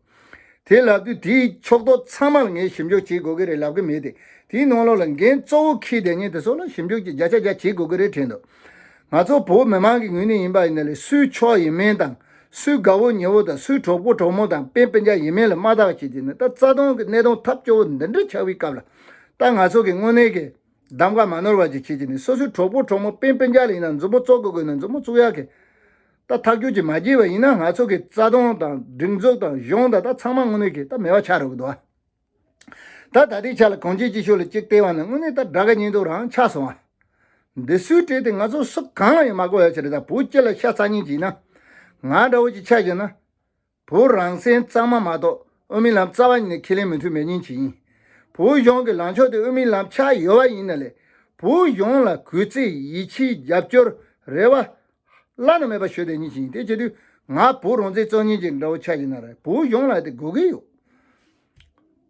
དེ་ལབ་དུས་དེའི་ཕྱོགས་གཏོགས་ཚང་མ་ལ་ངས་ཞིབ་འཇུག་བྱེད་དགོས་ཀྱི་རེད་ལབ་ཀྱི་མེད་དེ། དེའི་ནང་ལོགས་ལ་འགན་གཙོ་བོ་འཁྱེར་བསྡད་མཁན་དེ་ཚོ་ལ་ཞིབ་འཇུག་ཅིག་བརྒྱ་ཆ་བརྒྱ་བྱེད་དགོས་ཀྱི་རེད་དྲན་འདུག་ང་ཚོ་བོད་མི་མང་གི་ངོས་ནས་ཡིན་པ་ཡིན་ན་ལས། སུའི་ཕྱོགས་ཡིན་མིན་དང་། སུའི་དགའ་བོ་ཉེ་བོ་དང་། སུའི་གྲོགས་པོ་གྲོགས་མོ་དང་སྤུན་སྤུན་ཀྱག་ཡིན་མིན་ལ་མ་བལྟ་བ་བྱས་བྱས་ནས། ད་རྩ་དོན་གྱི་གནད་དོན་ཐབས་སྐྱོ་བོ་འདི་འདྲ་ཆགས་པའི་སྐབས་ལ། ད་ང་ཚོ་གི་དངོས་གནས་ཀྱི་གདམ་ག་མ་ནོར་བ་ཅིག་བྱེད་ཀྱི་ནི། སོ་སོའི་གྲོགས་པོ་གྲོགས་མོ་སྤུན་སྤུན་ཀྱག་ལ་ཡིན་ན་མཛུབ་མོ་བཙུགས་དགོས་དགོས་ན་མཛུབ་མོ་བཙུགས་ཡག་གི་ད་ཐག་གཅོད་ཅིག་མ་བྱས་པ་ཡིན་ན། ང་ཚོ་གི་རྩ་དོན་དང་སྒྲིག་འཛུགས་དང་གཞུང་དང་ད་ཚང་མ་དངོས་གནས་ཀྱི་ད་མེད་པ་ཆགས་འགྲོ་གི་འདུག་ཨ། ད་ད་ལྟའི་ཆ་ལ་གངས་ཅན་སྐྱིད་གཤོངས་ལ་གཅིག་བལྟས་པ་ན་དངོས་གནས་ད་དགྲ་དགའ་གཉེན་སྡུག་རང་ཆགས་སོང་ཨ། འདི་སུའི་གྲས་དེ་ང་ཚོ་སུ་གང་ལ་ཡང་མ་གོ་ཡ་ཆེ་རེད། ད་བོད་སྤྱི་ལ་ཤ་ཚ་མཁན་ཅིག་ཡིན་ན། ང་འདྲ་བོ་ཅིག་ཆ་བཞག་ན། བོད་རང་བཙན་གཙང་མ་མ་གཏོགས་དབུ་མའི་ལམ་རྩ་བ་ཉིད་ནས་ཁས་ལེན་མི་ཐུབ་མེད་མཁན་ཅིག་ཡིན། བོད་གཞུང་གི་ལངས་ཕྱོགས་དེ་དབུ་མའི་ལམ་ཆགས་ཡོད་པ་ཡིན་ན་ལས། བོད་གཞུང་ལ་གུས་བརྩི་ཡིད་ཆེས་རྒྱབ་སྐྱོར་རེ་བ་བླ་ན་མེད་པ་ཞུ་བསྡད་མཁན་ཅིག་ཡིན། དེ་བྱེད་དུས་ང་བོད་རང་བཙན་རྩོད་མཁན་ཅིག་འདྲ་བོ་ཆ་བཞག་ན་རེད། བོད་གཞུང་ལ་དེ་དགོས་ཀྱི་ཡོད།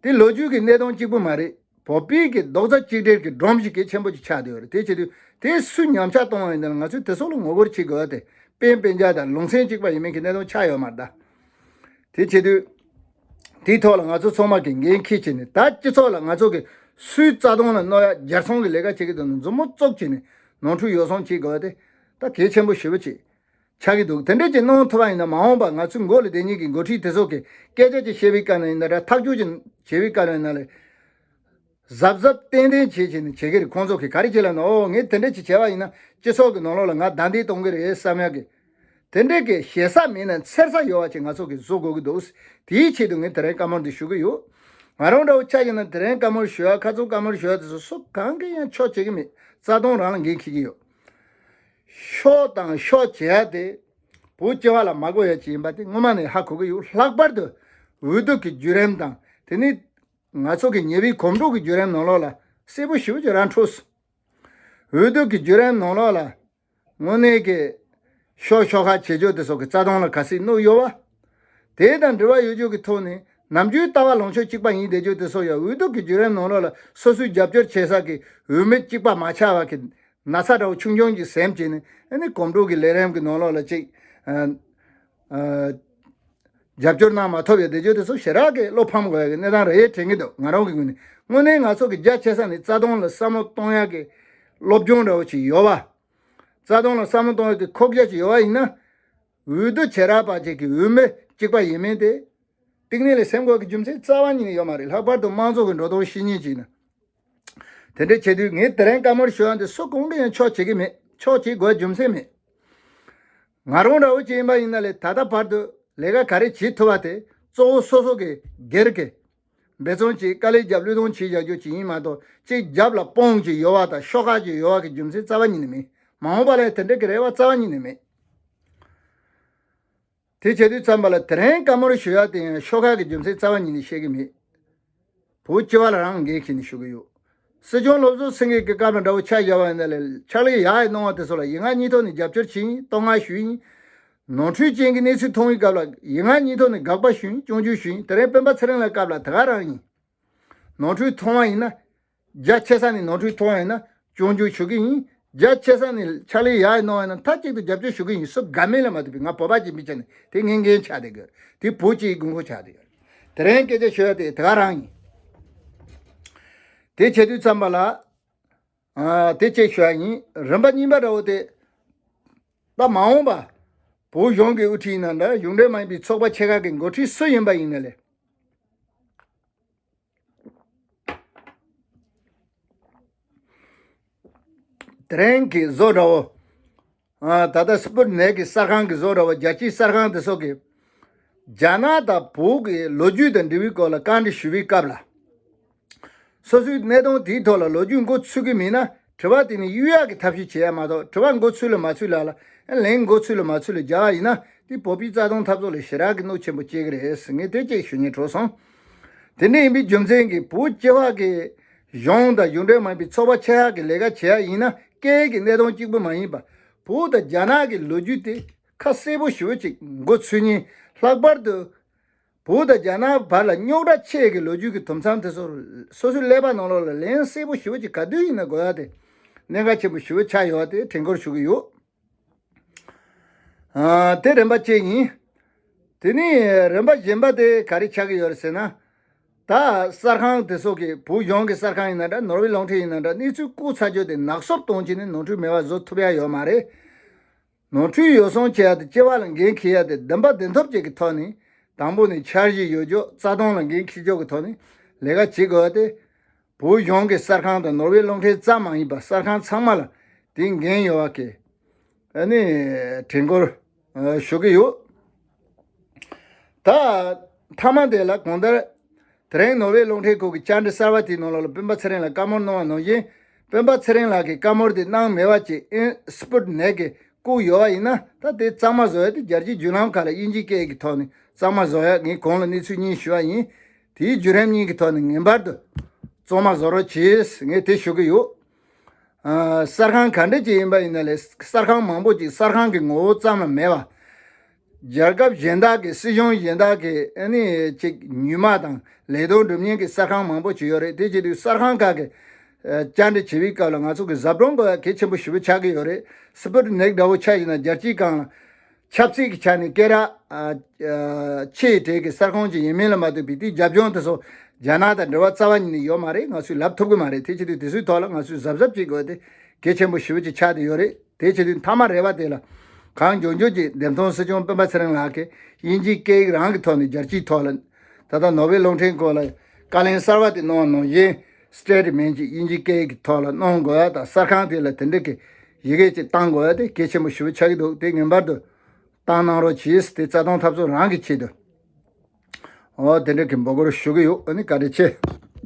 དེ་ལོ་རྒྱུས་ཀྱི་གནད་དོན་གཅིག་པུ་མ་རེད། བོད་པའི་གི་རྡོག་རྩ་གཅིག་སྒྲིལ་གྱི་སྒྲོམ་གཞི་གལ་ཆེན་པོ་ཅིག་ཆགས་བསྡད་ཡོད་རེད། དེ་བྱེད་དུས་དེ་སུས་ཉམས་ཆག་གཏོང་བ་ཡིན་ན་ང་ཚོས་དེ་ཚོ་ལ་ངོ་རྒོལ་བྱེད་དགོས་པ་དེ་སྤུན་སྤུན་ཀྱག་དང་ལུང་ཚན་གཅིག་པ་ཡིན་མིན་གྱི་གནད་དོན་ཆགས་ཡོད་མ་རེད་ད། དེ་བྱེད་དུས་དེའི་ཐོག་ལ་ང་ཚོ་ཚང་མ་གི་འགན་འཁྱེར་བྱས་ནས། ད་སྤྱི་ཚོགས་ལ་ང་ཚོ་གི་སུའི་རྩ་དོན་ལ་གནོད་ཡ་སྦྱར་ཚོང་གི་ལས་ཀ་བྱེད་ཀྱི་འདུག་ན་མཛུབ་མོ་བཙུགས་བྱས་ནས་ནོར་འཁྲུལ་ཡོ་བསྲང་བྱེད་དགོས་པ་དེ་ད་གལ་ཆེན་པོ་ཞེ་པོ་ཅིག་ཆགས་ཀྱི་འདུག་དེ་འདྲ་ཅིག་གནང་ཐུབ་པ་ཡིན་ན། མ་འོངས་པ་ང་ཚོའི་འགོ་ལ་བསྡད་མཁན་གྱི་འགོ་ཁྲིད་དེ་ཚོ་གིས་སྐད་ཆ་ཅིག་བཤད་པའི་སྐབས་ན་ཡིན་ན་ར། ཐག་གཅོད་ཅིག་བྱེད་པའི་སྐབས་ན་ཡིན་ན་ལས། གཟབ་གཟབ་ཏན་ཏན་བྱེད་བྱས་ནས་བྱེད་ཀྱི་རེད། ཁོང་ཚོ་གིས་ག་རེ་བྱེད་ལབ་ན། ཨོ་ངས་དེ་འདྲ་ཅིག་བྱས་པ་ཡིན་ན་སྤྱི་ཚོགས་ཀྱི་ནང་ལོགས་ལ་ང་བདའ་འདེད་གཏོང་གི་རེད་བསམ་ཡག་གི། དེ་འདྲའི་གི་ཞེ་ས་མེད་ན་འཚེར་ས་ཡོད་པ་ཅིག་ང་ཚོ་གིས་བཟོ་དགོས་ཀྱི་འདུག། དེའི་ཆེད་དུ་ངས་དེ་རིང་བཀའ་མོལ་འདི་ཞུ་གི་ཡོད། ང་རང་འདྲ་བོ་ཆ་བཞག་ན་དེ་རིང་བཀའ་མོལ་ཞུ་ཡ། ཁ་ཚོན་བཀའ་མོལ་ཞུ་ཡ་དེ་ཚོ་སུ་གང་གིས་ཡང་ཆོག་བྱེད་ཀྱི་མེད། རྩ་དོན་རང་ལ་འགན་འཁྱེར་གྱི་ཡོད། ཤོག་དང་ཤོག་བྱེད་ཡ་དེ་བོད་སྤྱི་པ་ལ་མ་དགོས་ཡ་ཅིག་ཡིན་པ་དེ་སྔོན་མ་ནས་ཧ་གོ་གི་ཡོད། ལྷག་པར་དུ་འོས་བསྡུ་གི་བརྒྱུད་རིམ་དང་དེ་ནས་ང་ཚོ་གི་ཉེ་བའི་གོམ་བགྲོད་ཀྱི་བརྒྱུད་རིམ་ནང་ལོགས་ལ་གསལ་པོ་ཞེ་པོ་ཅིག་ར་འཕྲོད་སོང་། འོས་བསྡུ་གི་བརྒྱུད་རིམ་ནང་ལོགས་ལ་དངོས་གནས་ཀྱི་ཤོག་ཤོག་ཁག་བྱེད་རྒྱུ་དེ་སོགས་ཀྱི་རྩ་དོན་ལ་ག་ཚོད་གནོད་ཡོད་པ། དེ་དང་འབྲེལ་བ་ཡོད་རྒྱུ་གི་ཐོག་ནས་ནམ་རྒྱུན་ལྟ་བ་ལངས་ཕྱོགས་གཅིག་པ་ཡིན་བསྡད་རྒྱུ་དེ་ཚོ་ཡང་འོས་བསྡུ་གི་བརྒྱུད་རིམ་ནང་ལོགས་ལ་སོ་སོའི་རྒྱབ་སྐྱོར་བྱེད་ས་གི་འོས་མི་གཅིག་པ་མ་ཆགས་པ་གི་ན་ཚ་འདྲ་བོ་ཆུང་ཆུང་ཅིག་ཟིན་བྱས་ནས་ཨ་ནི་གོམ་བགྲོད་ཀྱི་ལས་རིམ་གྱི་ནང་ལོགས་ལ་ཅིག་ཨ། ཨ། རྒྱབ་སྐྱོར་གནང་མ་ཐུབ་ཡ་བསྡད་རྒྱུ་དེ་ཚོ་ཞེ་དྲག་གི་བློ་ཕམ་དགོས་ཡ་གི་གནས་སྟངས་རེད་དྲན་གྱི་འདུག། ང་རང་གི་ངོས་ནས། དངོས་གནས་ང་ཚོ་གི་རྒྱ་ཆེ་ས་ནས་རྩ་དོན་ལ་བསམ་བློ་གཏོང་ཡ་གི་སློབ་སྦྱོང་འདྲ་བོ་ཅིག་ཡོད་པ། རྩ་དོན་ལ་བསམ་བློ་གཏོང་ཡ་གི་ཁོག་རྒྱ་ཅིག་ཡོད་པ་ཡིན་ན། འོས་བསྡུ་བྱེད་རག་པ་ཅིག་གི་འོས་མི་གཅིག་པ་ཡིན་མིན་དེ། གཏིང་ནས་ལ་སེམས་ཁོག་གི་རྒྱུ་མཚན་རྩ་བ་ཉིད་ནས་ཡོད་མ་རེད། ལྷག་པར་དུ་དམངས་གཙོ་གི་འགྲོ་སྟངས་ཤེས་མཁན་ཅིག་ཡིན་ན། དེ་འདྲ་བྱེད་དུས་ངས་དེ་རིང་བཀའ་མོལ་ཞུ་ཡ་འདི་སུ་གང་གིས་ཡང་ཆོག་བྱེད་ཀྱི་མེད། ཆོག་བྱེད་དགོས་རྒྱུ་མཚན་མེད། ང་རང་འདྲ་བོ་ཅིག་ཡིན་པ་ཡིན་ན་ལས་ད་ལྟ་བར་དུ་ལས་ཀ་ག་རེ་བྱེད་ཐུབ་པ་དེ་གཙོ་བོ་སོ་སོ་གི་སྒེར་གྱི་འབད་བརྩོན་གྱིས་དཀའ་ལས་བརྒྱབ་བློས་གཏོང་བྱེད་བཞག་རྒྱུ་ཅིག་ཡིན་མ་གཏོགས། གཅིག་རྒྱབ་ལ་དཔུང་ཅིག་ཡོད་པ་དང་ཤོག་ཁག་ཅིག་ཡོད་པ་གི་རྒྱུ་མཚན་རྩ་བ་ཉིད་ནས་མེད། མ་འོངས་པ་ལ་ཡང་དེ་འདྲ་གི་རེ་བ་རྩ་བ་ཉིད་ནས་མེད། དེ་བྱེད་དུས་ཙམ་པ་ལ་དེ་རིང་བཀའ་མོལ་ཞུ་ཡ་དེ་ཡང་ཤོག་ཁག་གི་རྒྱུ་མཚན་རྩ་བ་ཉིད་ནས་བཤད་ཀྱི་མེད། བོད་སྤྱི་པ་ལ་རང་འགན་འཁྱེར་ནས་ཞུ་གི་ཡོད། སྲིད་སྐྱོང་བློ་བཟང་སེང་གེ་གི་སྐབས་ལ་འདྲ་བོ་ཆ་བཞག་པ་ཡིན་ན་ལས་ཕྱག་ལས་ཡག་ཡག་གནང་བ་དེ་ཚོ་ལ་ཡིག་ངག་གཉིས་ཐོག་ནས་རྒྱབ་སྐྱོར་བྱས་ཡིན། བསྟོད་བསྔགས་ཞུས་ཡིན། ནོར་འཁྲུལ་ཅན་གྱི་གནས་ཚུལ་མཐོང་བའི་སྐབས་ལ་ཡིག་ངག་གཉིས་ཐོག་ནས་དགག་པ་ཞུས་ཡིན། སྐྱོན་བརྗོད་ཞུས་ཡིན། དེ་རིང་སྤེན་པ་ཚེ་རིང་ལགས་སྐབས་ལ་དེ་ག་རང་ཡིན། ནོར་འཁྲུལ་མཐོང་བ་ཡིན་ན། རྒྱ་ཆེ་ས་ནས་ནོར་འཁྲུལ་མཐོང་བ་ཡིན་ན་སྐྱོན་བརྗོད་ཞུ་གི་ཡིན། རྒྱ་ཆེ་ས་ནས་ཕྱག་ལས་ཡག་གནང་བ་ཡིན་ན་མཐའ་གཅིག་ཏུ་རྒྱབ་སྐྱོར་ཞུ་གི་ཡིན། སུ་དགའ་མིན་ལ་མ་ལྟོས་པའི་ང་བོད་པ་ཅིག་ཡིན་པའི་ཆ་ནས་དེ་ངའི་འགན་ཆགས་བསྡད་ཡོད། དེ་བོད་སྤྱིའི་དགོས་མཁོ་ཆགས་བསྡད་ཡོད། དེ་རིང་སྐད་ཆ་ཤོད་ཡ་དེ་དེ་ག་རང་ཡིན། དེ་བྱེད་དུས་ཙམ་པ་ལ། ཨ། དེ་གཅིག་ཞུ་ཡ་ཡིན། རིམ་པ་གཉིས་པ་འདྲ་བོ་དེ། ད་མ་འོངས་པ། བོད་གཞུང་གི་དབུ་ཁྲིད་ཡིན་ན་འདྲ། གཞུང་འབྲེལ་མ་ཡིན་པའི་ཚོགས་པ་ཆེ་ཁག་གི་འགོ་ཁྲིད་སུ་ཡིན་པ་ཡིན་ན་ལས། དེ་རིང་གི་བཟོ་འདྲ་བོ། ཨ། ད་ལྟ་སི་པུ་ཊི་ནེཊ་གི་གསར་ཁང་གི་བཟོ་འདྲ་བོ། རྒྱལ་སྤྱིའི་གསར་ཁང་དེ་ཚོ་གིས་རྒྱ་ནག་དང་བོད་ཀྱི་ལོ་རྒྱུས་དང་འབྲེལ་བའི་སྐོར་ལ་བཀའ་འདྲི་ཞུ་བའི་སྐབས་ལ། སོ་སོའི་གནད་དོན་དེའི་ཐོག་ལ་ལོ་རྒྱུས་མགོ་ཚོས་ཀྱི་མེད་ན། དྲི་བ་དེ་ནི་གཡུག་ཡག་གི་ཐབས་ཤེས་བྱེད་ཡ་མ་གཏོགས། དྲི་བ་མགོ་ཚོས་ལ་མ་ཚོས་ལ་ལ་ལན་མགོ་ཚོས་ལ་མ་ཚོས་ལ་རྒྱག་པ་ཡིན་ན། དེ་བོད་པའི་རྩ་དོན་འཐབ་རྩོད་ལ་ཞེ་དྲག་གི་གནོད་ཆེན་པོ་སྐྱེལ་གི་རེད་ཟེར། ངས་དེ་གཅིག་ཞུ་སྙིང་བྲོ་སོང་། དེ་འདྲ་ཡིན་པའི་རྒྱུ་མཚན་གྱིས་བོད་སྤྱི་པ་གི་གཞུང་དང་གཞུང་འབྲེལ་མ་ཡིན་པའི་ཚོགས་པ་ཆེ་ཁག་གི་ལས་ཀ་བྱེད་ཡ་ཡིན་ན། སྐད་ཡིག་གི་གནད་དོན་གཅིག་པུ་མ་ཡིན་པ། བོད་དང་རྒྱ་ནག་གི་ལོ་རྒྱུས་དེ་ཁ་གསལ་པོ་ཞེ་པོ་ཅིག་མགོ་ཚོས་མཁན། ལྷག་པར་དུ་བོད་དང་རྒྱ་ནག་བར་ལ་རྙོག་དྲ་ཆེ་གི་ལོ་རྒྱུས་ཀྱི་དུམ་མཚམས་དེ་ཚོ་སོ་སོའི་ཀླད་པ་ནང་ལོགས་ལ་ལན་གསལ་པོ་ཞེ་པོ་ཅིག་ག་དུས་ཡིན་ན་དགོས་ཡ་དེ་གནད་འགག་ཆེན་པོ་ཞེ་པོ་ཆགས་ཡོད་པ་དེ་དྲན་སྐུལ་ཞུ་གི་ཡོད། ཨ། དེ་རིམ་པ་གཅིག་ཡིན། དེ་ནས་རིམ་པ་གཞན་པ་དེ་ག་རེ་ཆགས་ཀྱི་ཡོད་རེད་ཟེར་ན། ད་གསར་ཁང་དེ་ཚོ་གིས། བོད་གཞུང་གི་གསར་ཁང་ཡིན་ན་འདྲ། ནོར་ཝེ་རླུང་འཕྲིན་ཡིན་ན་འདྲ། གནས་ཚུལ་བཀོད་ཚར་རྒྱུ་དེ་ནག་སོབ་གཏོང་བྱས་ནས་ནོར་འཁྲུལ་མེད་པ་བཟོ་ཐུབ་ཡ་ཡོད་མ་རེད། ནོར་འཁྲུལ་ཡོ་བསྲང་བྱེད་ཡ་དེ་སྤྱི་པ་ལ་འགན་འཁྱེར་ཡ་དེ་བདེན་པ་བདེན་ཐོབ་ཅིག་གི་ཐོག་ནས། དང་པོ་ནས་འཆར་གཞི་ཡོད་རྒྱུ། རྩ་དོན་ལ་འགན་འཁྱེར་རྒྱུ་གི་ཐོག་ནས་ལས་ཀ་བྱེད་དགོས་པ་དེ། བོད་གཞུང་གི་གསར་ཁང་དང་ནོར་ཝེ་རླུང་འཕྲིན་ཙམ་མ་ཡིན་པ་གསར་ཁང་ཚང་མ་ལ་དེའི་འགན་ཡོད་པ་གི་ཨ་ནི་དྲན་སྐུལ་ཨ་ཞུ་གི་ཡོད། ད་མཐའ་མ་དེ་ལ་གང་ལྟར་དེ་རིང་ནོར་ཝེ་རླུང་འཕྲིན་ཁང་གི་བཅར་འདྲི་གསར་པ་དེའི་ནང་ལོགས་ལ་སྤེན་པ་ཚེ་རིང་ལགས་བཀའ་མོལ་གནང་བ་ནང་བཞིན། སྤེན་པ་ཚེ་རིང་ལགས་ཀྱིས་བཀའ་མོལ་དེ་གནང་མེད་པ་ཅིག་ཨེ་སི་པུ་ཊི་ནེཊ་གིས་བཀོད་ཡོད་པ་ཡིན་ན། ད་དེ་གཙང་མ་བཟོ་ཡ་དེ་རྒྱལ་སྤྱིའི་བརྒྱུད་ལམ་ཁག་ལ་དབྱིན་ཇིའི་སྐད་ཀྱི་ཐོག་ནས་གཙང་མ་བཟོ་ཡ། ངས་གོང་ལ་གནས་ཚུལ་གཉིས་ཞུ་བ་ཡིན། དེའི་བརྒྱུད་རིམ་གཉིས་ཀྱི་ཐོག་ནས་ངེས་པར་དུ་གཙང་མ་བཟོ་རོགས་གྱིས། ངས་དེ་ཞུ་གི་ཡོད། ཨ། གསར་ཁང་ག་འདྲ་ཅིག་ཡིན་པ་ཡིན་ན་ལས། གསར་ཁང་མང་པོ་ཅིག་གསར་ཁང་གི་ངོ་བོ་ཙམ་ལ་མེད་པ། རྒྱལ་ཁབ་གཞན་དག་གི་སྲིད་གཞུང་གཞན་དག་གི་ཨ་ནི་ཅིག་ཉུལ་མ་དང་ལས་དོན་སྒྲུབ་མཁན་གྱི་གསར་ཁང་མང་པོ་ཅིག་ཡོད་རེད། དེ་བྱེད་དུས་གསར་ཁང་ཁག་གི་ཨ་བཅར་འདྲི་བྱེད་པའི་སྐབས་ལ་ང་ཚོ་གི་གཟབ་གྲོན་དགོས་ཡ་གལ་ཆེན་པོ་ཞེ་པོ་ཆགས་ཀྱི་ཡོད་རེད། སི་པུ་ཊི་ནེཊ་འདྲ་བོ་ཆ་བཞག་ན་རྒྱལ་སྤྱིའི་སྒང་ལ་ཆབ་སྲིད་ཀྱི་ཆ་ནས་སྐད་གྲགས་ཨ་ཨ་ཆེ་གྲས་ཀྱི་གསར་ཁང་ཅིག་ཡིན་མིན་ལ་མ་ལྟོས་པའི་དེའི་རྒྱབ་ལྗོངས་དེ་ཚོ་རྒྱ་ནག་དང་འབྲེལ་བ་རྩ་བ་ཉིད་ནས་ཡོད་མ་རེད། ང་ཚོས་ལབ་ཐུབ་ཀྱི་མ་རེད། དེ་བྱེད་དུས་དེ་ཚོའི་ཐོག་ལ་ང་ཚོས་གཟབ་གཟབ་བྱེད་དགོས་དེ་གལ་ཆེན་པོ་ཞེ་པོ་ཅིག་ཆགས་བསྡད་ཡོད་རེད། དེ་བྱེད་དུས་མཐའ་མ་རེ་བ་དེ་ལ་གང་མགྱོགས་མགྱོགས་ཀྱིས་འདེམས་ཐོན་སྲིད་སྐྱོང་སྤེན་པ་ཚེ་རིང་ལགས་ཀྱིས་དབྱིན་ཇིའི་སྐད་ཡིག་རང་གི་ཐོག་ནས་རྒྱལ་སྤྱིའི་ཐོག་ལ། ད་ལྟ་ནོར་ཝེ་རླུང་འཕྲིན་སྐོར་ལ་བཀའ་ལན་གསར་པ་དེ་གནང་བ་ནང་བཞིན་སི་ཊེ་ཊི་མེན་ཊི་ཅིག་དབྱིན་ཇིའི་སྐད་ཡིག་གི་ཐོག་ལ་གནང་དགོས་ཡ་དང་། གསར་ཁང་དེ་ལ་དེ་འདྲ་གི་ཡི་གེ་ཅིག་བཏང་དགོས་ཡ་དེ་གལ་ཆེན་པོ་ཞེ་པོ་ཆགས་ཀྱི་འདུག། དེ་ངེས་པར་དུ་ བཏང་གནང་རོགས་གྱིས། དེ་རྩ་དོན་འཐབ་རྩོད་རང་གི་ཆེད་དུ། ཨོ་དེ་འདྲ་གི་འབོད་སྐུལ་ཞུ་གི་ཡོད། ཨ་ནི་བཀའ་དྲིན་ཆེ།